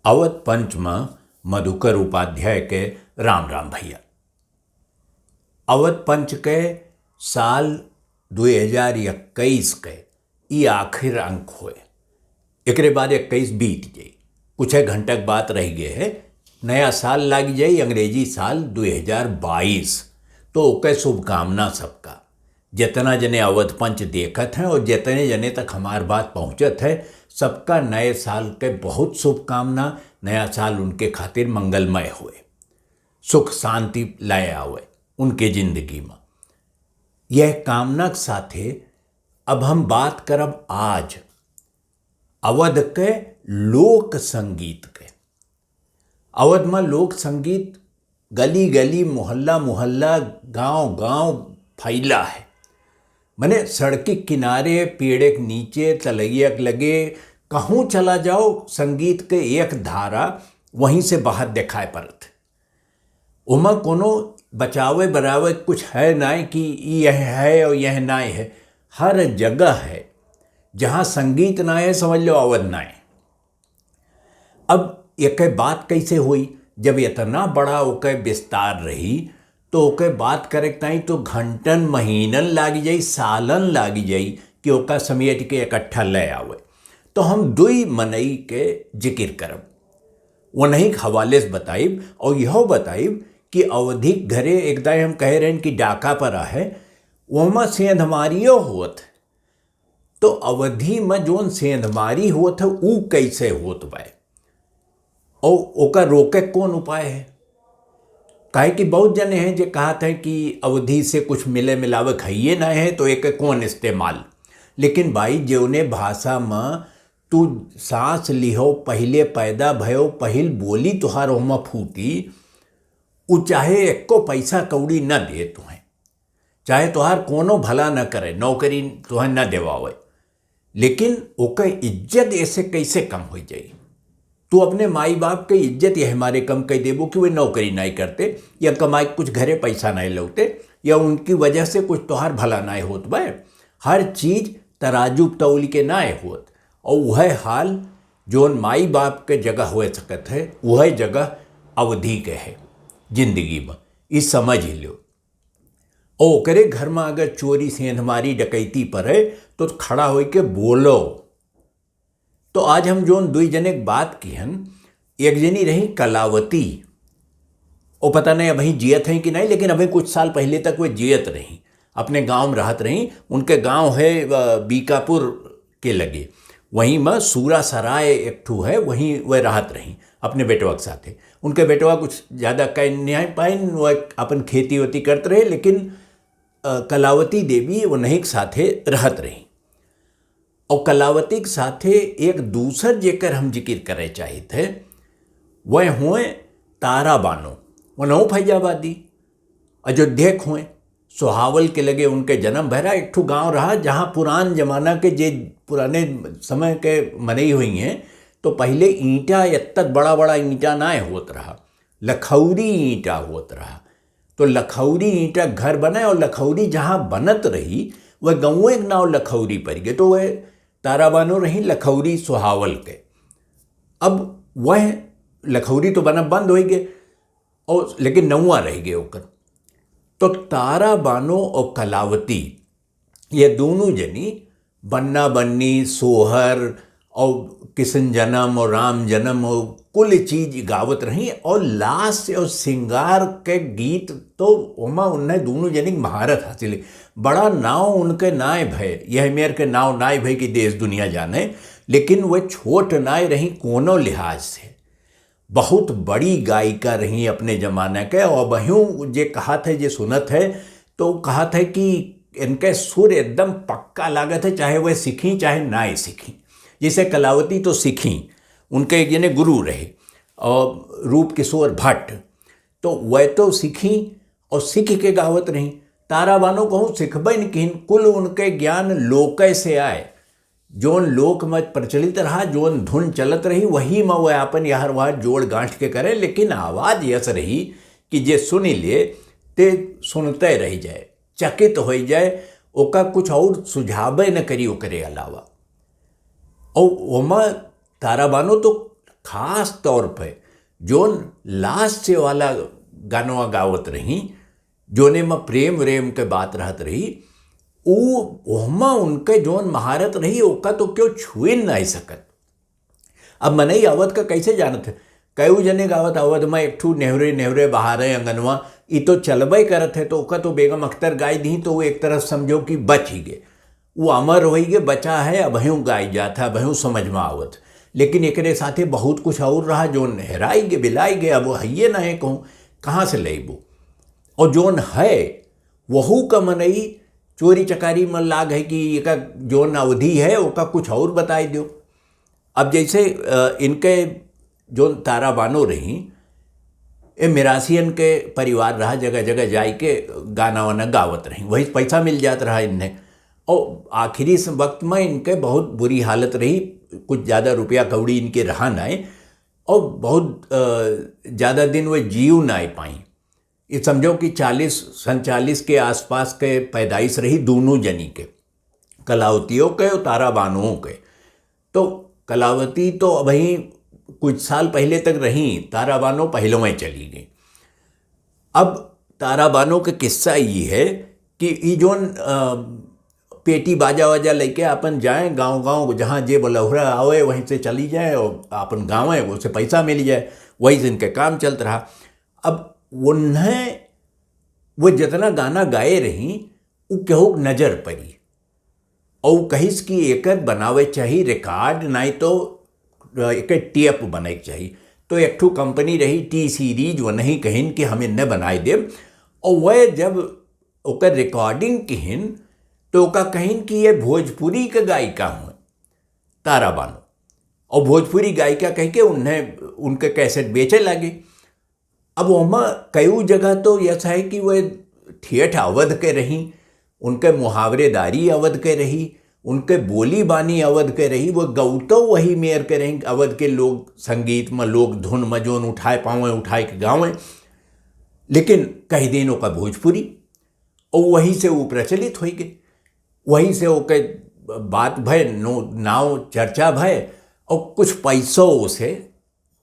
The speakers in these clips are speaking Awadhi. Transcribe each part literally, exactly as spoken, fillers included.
अवध पंच म मधुकर उपाध्याय के राम राम भैया। अवध पंच के साल दुई हजार इक्कीस के ई आखिर अंक होए। एकरे बाद इक्कीस बीत जाई, कुछ घंटा के बात रह गए है, नया साल लाग जाई, अंग्रेजी साल दुई हजार बाईस। तो ओके शुभकामना सबका। जितना जने अवध पंच देखत हैं और जितने जने तक हमार बात पहुँचत है, सबका नए साल के बहुत शुभकामना। नया साल उनके खातिर मंगलमय होए, सुख शांति लाए आवे उनके जिंदगी में। यह कामना के साथे अब हम बात करब आज अवध के लोक संगीत के। अवध में लोक संगीत गली गली, मोहल्ला मोहल्ला, गांव गांव फैला है। मने सड़की किनारे, पेड़े के नीचे, तलैया के लगे, कहूँ चला जाओ, संगीत के एक धारा वहीं से बाहर दिखाई पड़त है। ओमा कोनो बचावे बरावे कुछ है नाय कि ई यह है और यह नाय है। हर जगह है। जहाँ संगीत नाय है, समझ लो अवध नाय है। अब एके बात कैसे होई? जब इतना बड़ा ओके विस्तार रही, तो ओके बात करे के ताई तो घंटन, महीनन लागी जाई, सालन लागी जाई कि ओका समेट के इकट्ठा ले आवे। तो हम दुई मनई के जिक्र करब, उन्हीं के हवाले से बताइब और यहो बताइब कि अवधी के घरे एक दाई हम कहे रहन कि डाका पर आहे, ओमा सेंधमारियो होत। तो अवधी में जोन सेंधमारी होत है, ऊ कैसे होत बा और ओकर रोके कौन उपाय है? काहे कि बहुत जने हैं जे कहत हैं कि अवधी से कुछ मिले मिलावे खाइए ना है, तो एक कौन इस्तेमाल। लेकिन भाई, जेवने भाषा में तू सांस लिहो, पहिले पैदा भयो, पहिल बोली तुहार ओमा फूटी, उ चाहे एको पैसा कौड़ी न दे तुहें, चाहे तुहार कोनो भला न करे, नौकरी तुहें न देवावे, लेकिन ओकर इज्जत ऐसे कैसे कम हो जाई? तू अपने माई बाप के इज्जत यह मारे कम कर देबो कि वे नौकरी नहीं करते या कमाई कुछ घरे पैसा नहीं लौटे या उनकी वजह से कुछ तोहार भला नहीं होत बा। हर चीज तराजू तौल के नहीं होत। और वह हाल जोन माई बाप के जगह हो सकत है, वह जगह अवधी के है जिंदगी में, ई समझ ही लो। और ओकरे घर में अगर चोरी, सेंधमारी, डकैती पड़े तो खड़ा होई के बोलो। तो आज हम जोन दुई जने के बात किहन, एक जनी रही कलावती, ओ पता नहीं अबहीं जियत हैं कि नहीं, लेकिन अबहीं कुछ साल पहिले तक वे जियत रही, अपने गांव में रहत रही। उनके गांव है, अ, बीकापुर के लगे, वहीं में सूरा सराय एक ठो है, वहीं वे रहत रही अपने बेटवा के साथे। उनके बेटवा कुछ ज्यादा कह नहीं पाइन, वो अपन खेती वेती करत रहे, लेकिन, अ, कलावती देवी उन्हीं के साथे रहत रही। और कलावती के साथे एक दूसर जेकर हम जिक्र करे चाहित है, वह हुए तारा बानो। वनहु फैजाबादी, अयोध्या के हुए, सोहावल के लगे उनके जन्म भरा। एक ठो गांव रहा, जहाँ पुरान जमाना के, जे पुराने समय के मनई हुई हैं, तो पहिले ईंटा, एत्तक बड़ा बड़ा ईंटा नाय होत रहा, लखौरी ईंटा होत रहा। तो लखौरी ईंटा घर बने और लखौरी जहाँ बनत रही, वह गौवे के नाव लखौरी पड़ गए। तो वह तारा बानो रही लखौरी सोहावल के। अब वह लखौरी तो बनब बंद होइ गए, और लेकिन नौवा रह गए ओकर। तो तारा बानो और कलावती, ये दोनों जनी बन्ना बन्नी, सोहर और किशन जन्म और राम जन्म और कुल चीज गावत रही। और लास्य और श्रृंगार के गीत तो ओमा उन्हें दोनों जनी के महारत हासिल है। बड़ा नाव उनके नाय भय, यह मेर के नाव नाय भय कि देश दुनिया जाने, लेकिन वह छोट नाय रही कोनो लिहाज से। बहुत बड़ी गायिका रही अपने जमाने के। और अबहियों जे कहत है, जे सुनत है, तो कहत है कि इनके सुर एकदम पक्का लागत है, चाहे वह सीखी चाहे नाय सीखी। जैसे कलावती तो सीखी, उनके एक जने गुरु रहे और रूप किशोर भट्ट, तो वह तो सीखी और सीख के गावत रही। तारा बानो कहूँ सीखबे न किन, कुल उनके ज्ञान लोके से आए। जोन लोक में प्रचलित रहा, जोन धुन चलत रही, वही में वह अपन यार वार जोड़ गांठ के करे, लेकिन आवाज यस रही कि जे सुनी ले ते सुनते रह जाए, चकित हो जाए, ओका कुछ और सुझावे न करी ओकरे अलावा। और ओमा तारा बानो तो खास तौर पे जोन लास्ट वाला गानवा गावत रही, जोने में प्रेम व्रेम के बात रहत रही, उ ओहमा उनके जोन महारत रही, ओका तो क्यों छुए नहीं सकत। अब मनई अवध का कैसे जानत है? कयू जने गावत, "अवध में एक ठू नेहरे नेहरे बहारे अंगनवा।" ई तो चलबे करत है, तो ओका तो बेगम अख्तर गाय दी, तो वो एक तरह समझो कि बच ही गए, वो अमर होई गए, बचा है, अबहूँ गाय जात है, अबहूँ समझ में आवत। लेकिन एकरे साथे बहुत कुछ और रहा, जोन हेराई गए, बिलाई गए, अब वो हइये ना है कहूँ, कहाँ से लेबो? और जोन है, वहू का मनई चोरी चकारी में लाग है कि एका जोन अवधी है, ओका कुछ और बताई दो। अब जैसे, अ, इनके जोन तारा बानो रही, ए मिरासियन के परिवार रहा, जगह जगह जाई के गाना वाना गावत रही, वही पैसा मिल जात रहा इन्हें। और आखिरी स-, वक्त में इनके बहुत बुरी हालत रही, कुछ ज़्यादा रुपया कौड़ी इनके रहा नाय, और बहुत, अ, ज़्यादा दिन वे जीव नाय पाई। ये समझो कि चालीस, सन चालीस के आसपास के पैदाइश रही दोनों जनी के, कलावतियों के और तारा बानुओं के। तो कलावती तो अबही कुछ साल पहले तक रही, तारा बानो पहले में चली गई। अब तारा बानो के किस्सा ये है कि ई जोन, अ, पेटी बाजा वाजा लेके अपन जाए गांव गांव, जहाँ जे बलहुरा आवे वहीं से चली जाए और अपन गावे, उसे पैसा मिल जाए, वही से इनके काम चलत रहा। अब उन्हें वो जितना गाना गाए रही, उ केहू के नजर पड़ी। और कहिस कि एकर बनावे चाही रिकॉर्ड, नाई तो, अ, एकर टेप बने के चाही। तो एक ठो कंपनी रही टी सीरीज, वो नहीं कहिन कि हम इन्हें बनाए देब। और वह जब ओकर रिकॉर्डिंग किहिन, तो ओका कहिन कि ये भोजपुरी के गायिका हुए, तारा बानो। और भोजपुरी गायिका कह के उन्हें, उनके कैसेट बेचे लगे। अब ओमा कई जगह तो ऐसा है कि वह ठेठ अवध के रही, उनके मुहावरेदारी अवध के रही, उनके बोली बानी अवध के रही, वो गौतो वही मेर के रही, अवध के लोक संगीत में, लोक धुन में जोन उठाए पावे, उठाए के गावे। लेकिन कह दिन ओका भोजपुरी, और वही से वो प्रचलित होई गए, वही से ओके बात भय, नो-, नाव चर्चा भय, और कुछ पैसों से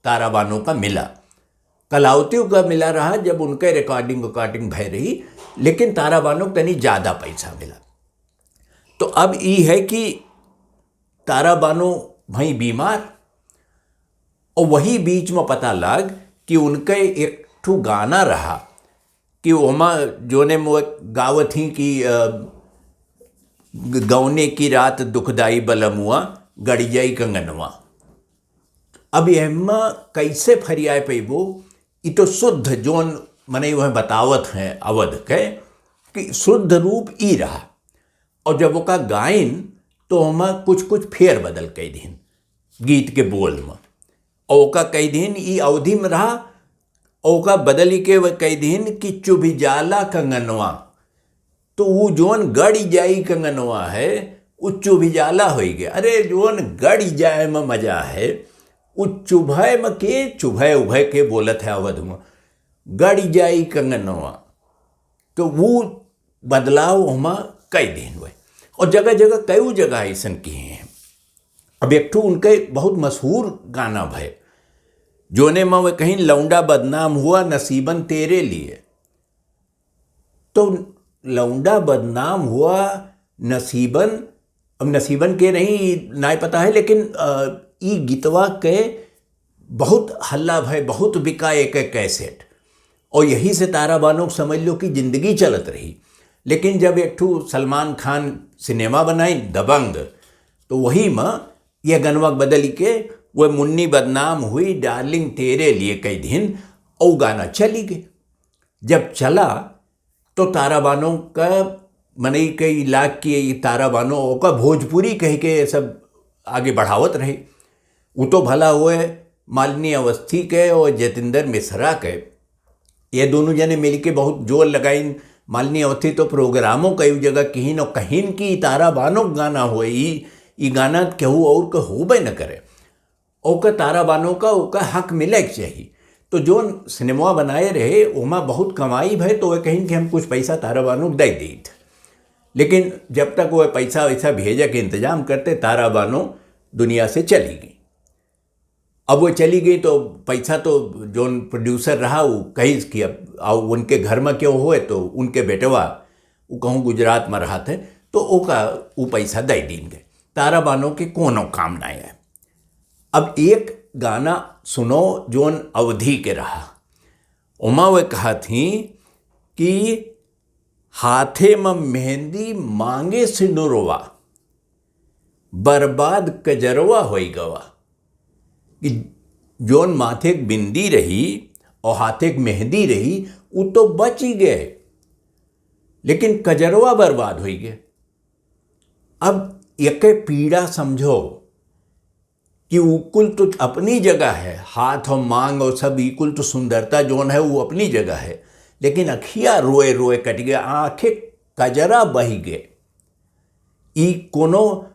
तारा बानो का मिला। कलावतियों का मिला रहा जब उनके रिकॉर्डिंग, रिकॉर्डिंग भय रही, लेकिन तारा बानो को तनी ज़्यादा पैसा मिला। तो अब ई है कि तारा बानो भई बीमार, और वही बीच में पता लग कि उनके एक ठो गाना रहा कि ओमा जोने में वो गावत ही कि, अ, ग-, "गौने की रात दुखदाई बलमुआ, गड़ी जाई कंगनवा।" अब एमा कैसे फरियाए पैबो? ई तो शुद्ध जोन मनई वह बतावत हैं अवध के कि शुद्ध रूप ई रहा। और जब ओका गाइन तो ओमा कुछ कुछ फेर बदल कई दिन गीत के बोल में, और ओका कई दिन ई अवधी में रहा, और ओका बदली के वह कई दिन कि चुभि जाला कंगनवा। तो वो जोन गड़ी जाई कंगनवा है, वो चुभि जाला होई गया। अरे, जोन गड़ी जाए में मजा है, वो चुभय में के, चुभय उभय के बोलत है अवध में, गड़ी जाई कंगनवा। तो वो बदलाव हमा कई दिन हुए, और जगह जगह कई जगह ऐसन किए हैं। अब एक ठो उनके बहुत मशहूर गाना भय, जोने में वे कहीं, "लौंडा बदनाम हुआ नसीबन तेरे लिए।" तो लौंडा बदनाम हुआ नसीबन, अब नसीबन के नहीं, नाय पता है, लेकिन, अ, ई गीतवा के बहुत हल्ला भय, बहुत बिका एक, एक कैसेट, और यही से तारा बानो समझ लो कि जिंदगी चलत रही। लेकिन जब एक ठो सलमान खान सिनेमा बनाई दबंग, तो वही में यह गनवा बदल के वह "मुन्नी बदनाम हुई डार्लिंग तेरे लिए" कई दिन, और गाना चली गए। जब चला तो तारा बानो का मनई के इलाक की तारा बानो ओका भोजपुरी कह के ये सब आगे बढ़ावत रहे। उ तो भला हुए मालिनी अवस्थी के और जितेंद्र मिश्रा के, ये दोनों जने मिलके बहुत जोर लगाइन। मालिनी अवस्थी तो प्रोग्रामों कई जगह किहिन और कहिन कि तारा बानो गाना हुए, ई, ई गाना केहू और के होबे न करे। ओकर तारा बानो का ओकर हक मिले के चाही। तो जोन सिनेमा बनाए रहे, ओमा बहुत कमाई भय, तो वह कहिन कि हम कुछ पैसा तारा बानो के दे देत। लेकिन जब तक वह पैसा वैसा भेजे के इंतजाम करते, तारा बानो दुनिया से चली गई। अब वो चली गई तो पैसा तो जौन producer रहा वो कहिस कि अब, और उनके घर में क्यों होए तो उनके बेटवा वो कहूँ गुजरात में रहत है तो ओका वो पैसा दे दीन गए। तारा बानो के कोनो काम नहीं है। अब एक गाना सुनो जौन अवधी के रहा, ओमा वे कहत ही कि हाथे में मेहंदी मांगे सिनुरवा, बर्बाद कजरवा होई गवा। कि जौन माथे के बिंदी रही और हाथे के मेहंदी रही, उ तो बच ही गए, लेकिन कजरवा बर्बाद होई गए। अब एके पीड़ा समझो कि उ कुल तो अपनी जगह है, हाथ और मांग और सब, ई कुल तो सुंदरता जौन है वो अपनी जगह है, लेकिन अखिया रोए रोए कट गया, आंखें कजरा बह गए। ई कोनो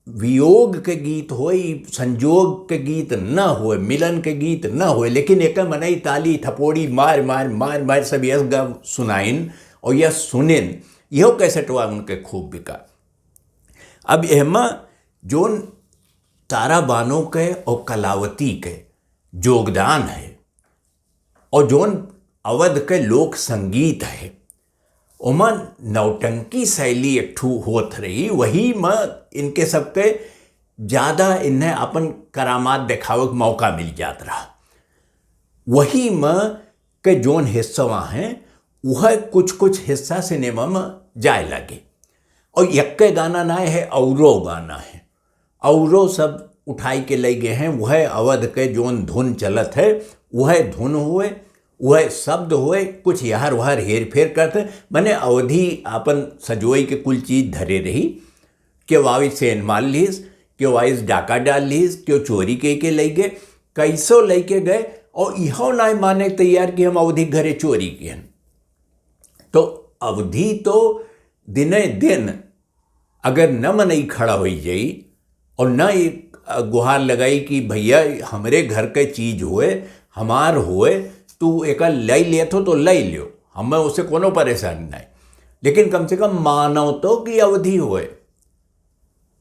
वियोग के गीत होए, ई संजोग के गीत न होए, मिलन के गीत न होए, लेकिन एक मनई ताली थपोड़ी मार मार मार मार सब यस गा सुनाइन और यस सुनिन। यह कैसेटवा उनके खूब बिका। अब एहमा जौन तारा बानो के और कलावती के योगदान है और जौन अवध के लोक संगीत है, ओमा नौटंकी शैली एक ठू होत रही, वही में इनके सबके ज्यादा इन्हें अपन करामात देखावे के मौका मिल जात रहा। वही में के जौन हिस्सा हैं, वह कुछ कुछ हिस्सा सिनेमा में जाए लगे। और यक्के गाना ना है, औरो गाना है, औरो सब उठाई के ले गए हैं। वह अवध के जौन धुन चलत है, वह धुन हुए, वह शब्द हुए, कुछ यहर वहर हेर फेर करते। मने अवधी आपन सजोई के कुल चीज धरे रही। क्यों आइस सेंध मार लिहिस, क्यों आइस डाका डाल लिहिस, क्यों चोरी के के ले गए, कैसो लेके गए, और इहो नाय माने तैयार कि हम अवधी घरे चोरी किहन। तो अवधी तो दिने दिन अगर न मनई खड़ा होई जाई और न एक गुहार लगाई कि भैया हमरे घर के चीज होए, हमार होए, तू एका ले लेत हो तो ले लियो, हमें उसे कोनो परेशानी नहीं, लेकिन कम से कम मानो तो कि अवधी होए,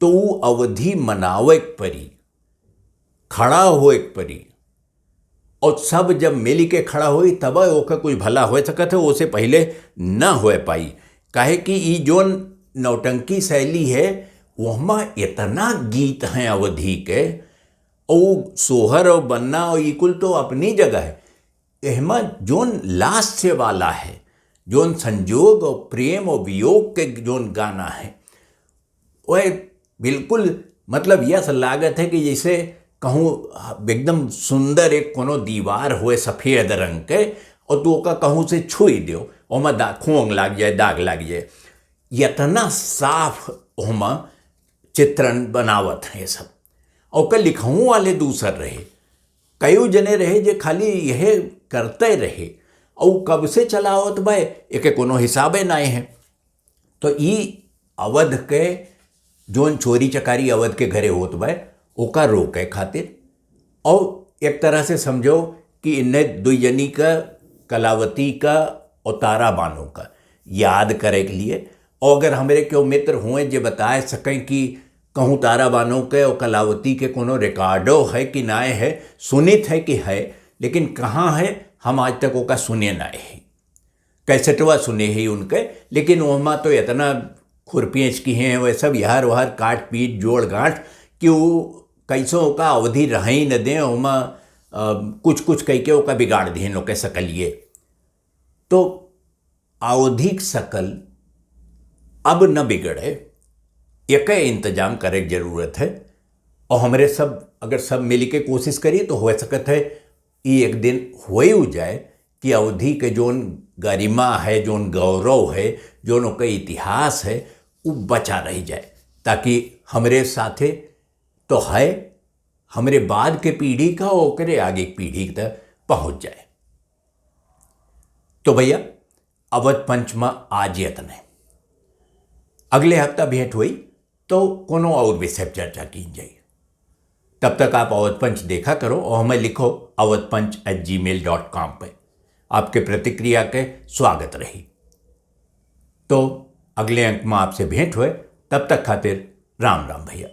तो ऊ अवधी मनावे के परी, खड़ा होए के परी। और सब जब मिल के खड़ा होई तब ओकर कुछ भला हो सकत है, ओसे पहिले न हो पाई। काहे कि ई जोन नौटंकी शैली है, ओहमा इतना गीत हैं अवधी के, और सोहर और बन्ना और ई कुल तो अपनी जगह है। एहमा जोन लास्य वाला है, जोन संजोग और प्रेम और वियोग के जोन गाना है, वह बिल्कुल, मतलब, यस लागत है कि जैसे कहूँ एकदम सुंदर एक कोनो दीवार होए सफेद रंग के, और तू ओका कहूँ से छुई दियो, ओमा दा-, खोंग लाग जाए, दाग लाग जाए। इतना साफ ओमा चित्रण बनावत हैं ये सब। और ओकर लिखहूँ वाले दूसर रहे, कई जने रहे जे खाली यह करते रहे, और कब से चलावत बा, एके कोनो हिसाबे नाय है। तो ई अवध के जोन चोरी चकारी अवध के घरे होत बा, ओका रोके खातिर। और एक तरह से समझो कि इन्हें दुई जनी का, कलावती का और तारा बानो का याद करे के लिए। और अगर हमरे केहू मित्र हुए जे बताए सकें कि कहूँ तारा बानो के और कलावती के कोनो रिकॉर्डो है कि नाय है, सुनित है कि है, लेकिन कहाँ है, हम आज तक ओका सुने नाय है। कैसेटवा सुने ही उनके, लेकिन ओमा तो इतना खुरपियच की हैं, वह सब यार वार काट पीट जोड़ गांठ कि वो कैसो का अवधि रह ही न दें, ओमा, अ, कुछ कुछ कह के ओका बिगाड़ दिहन ओके सकलिए। तो अवधिक सकल अब न बिगड़े, एके इंतजाम करे के जरूरत है। और हमरे सब, अगर सब मिल के कोशिश करी तो हो सकत है ई एक दिन होई जाए कि अवधी के जोन गरिमा है, जोन गौरव है, जोन ओकर इतिहास है, उ बचा रह जाए, ताकि हमरे साथे तो है, हमरे बाद के पीढ़ी का, ओकरे आगे के पीढ़ी तक पहुँच जाए। तो भैया, अवध पंच में आज इतने। अगले हफ्ता भेंट हुई तो कोनो और विषय पर चर्चा की जाए। तब तक आप अवध पंच देखा करो और हमें लिखो अवध पंच at gmail dot com पे। आपके प्रतिक्रिया के स्वागत रही। तो अगले अंक में आपसे भेंट हुए, तब तक खातिर राम राम भैया।